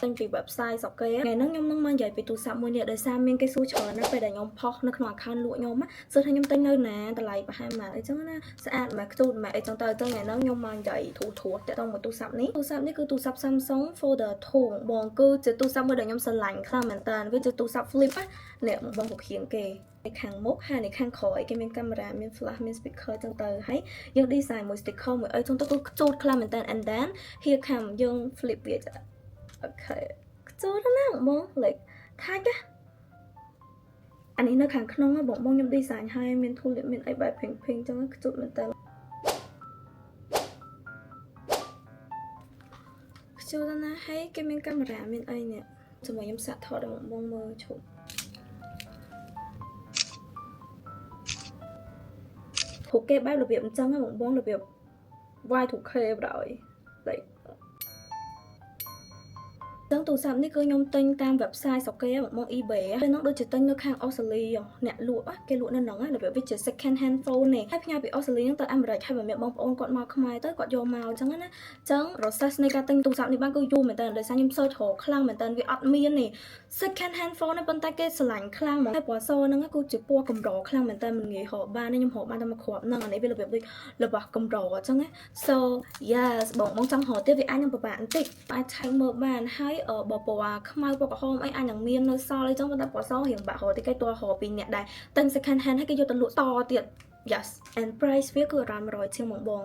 ទិញពី website ស្រុកគេថ្ងៃហ្នឹងខ្ញុំនឹងមកនិយាយពីទូរស័ព្ទមួយនេះដោយសារមានគេសួរច្រើនណាស់ពេលដែលខ្ញុំផុសនៅក្នុង account លក់ខ្ញុំណាសួរថាខ្ញុំទិញនៅណាតម្លៃប្រហែលប៉ុន្មានអីចឹងណាស្អាតម៉េចខ្ជូតម៉េចអីចឹងទៅចឹងថ្ងៃហ្នឹងខ្ញុំមកនិយាយធូរធូរតាក់ទងមួយទូរស័ព្ទនេះទូរស័ព្ទនេះគឺទូរស័ព្ទ Samsung Fold 2បងគឺជាទូរស័ព្ទមួយដែលខ្ញុំស្រឡាញ់ខ្លាំងមែនតើវាជាទូរស័ព្ទ flip ណានេះបងពភៀងគេនៅខាងមុខហើយនៅខាងក្រោយគេមានកាមេរ៉ាមាន flash មាន speaker ចឹងទៅហើយយើង design មួយ sticker មួយអីចឹងទៅគឺខ្ជូតខ្លាំងមែនតើ and then here come យើង flip វាចា okay ខ្ជូតណាស់បង like ថាច់ណាអានេះនៅខាងក្នុងបងបងខ្ញុំ design ឲ្យមាន tulip មានអីបែប pink pink ចឹងខ្ជូតមែនតើខ្ជូតណាស់ហើយគេមានកាមេរ៉ាមានអីនេះជាមួយខ្ញុំសាកថតឲ្យបងបងមើលឈប់ព្រោះគេបែបរបៀបអញ្ចឹងបងបងរបៀប Y2K បណ្ដោយ like ចឹងទូរស័ព្ទនេះគឺខ្ញុំទិញតាម website ស្រុកគេបងបង eBay ពេលហ្នឹងដូចជាទិញនៅខាងអូស្ត្រាលីអ្នកលក់គេលក់នៅហ្នឹងរបៀបវាជា second hand phone នេះហើយផ្ញើពីអូស្ត្រាលីហ្នឹងទៅអាមេរិកហើយបើមានបងប្អូនគាត់មកខ្មែរទៅគាត់យកមកអញ្ចឹងណាចឹង process នៃការទិញទូរស័ព្ទនេះបានគឺយូរមែនតើដោយសារខ្ញុំ search រកខ្លាំងមែនតើវាអត់មានទេ second hand phone នេះប៉ុន្តែគេស្រឡាញ់ខ្លាំងហ្មងហើយពណ៌សហ្នឹងគឺជាពណ៌កម្រខ្លាំងមែនតើមិនងាយរកបានទេខ្ញុំរកបានតែមួយគ្រាប់ហ្នឹងអានេះវារបៀបដូចរបស់កម្រអញ្ចឹងណា so yes បងបងចង់រកទៀតវាអាចនឹងពិបាកបន្តិចអាចឆែកមើលបានហើយបើពណ៌ខ្មៅពណ៌ក្រហមអីអាចនឹងមាននៅសល់អីចឹងប៉ុន្តែពណ៌សរៀងបាក់រកតិចគេតរកពីអ្នកដែរទិញ second hand ហើយគេយកទៅលក់តទៀត yes and price វាគឺ around 100ជាងបងបង